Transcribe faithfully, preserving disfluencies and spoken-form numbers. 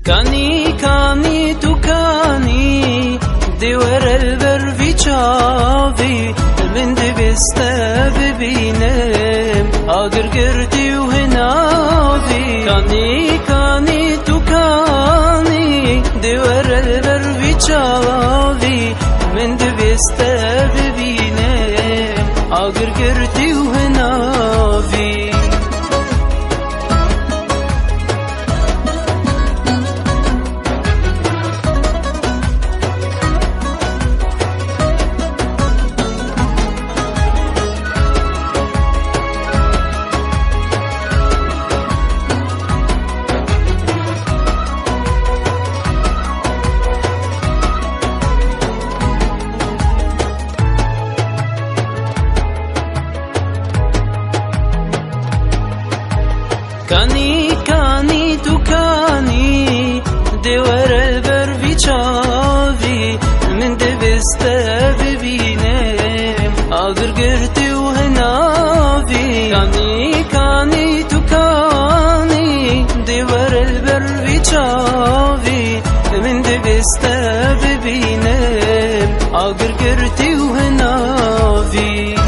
Kanî, kanî, tu kanî, dê were li ber vî çavî, min divêst te bibînim, agir girtî û hinavî. Kanî, kanî, tu kanî, dê were li ber vî çavî, min divêst te bibînim, agir girtî û hinavî. Kanî, kanî, tu kanî, dê were li ber vî çavî, min divêst te bibînim, agir girtî û hinavî. Kanî, kanî, tu kanî, dê were li ber vî çavî, min divêst te bibînim, agir girtî û hinavî.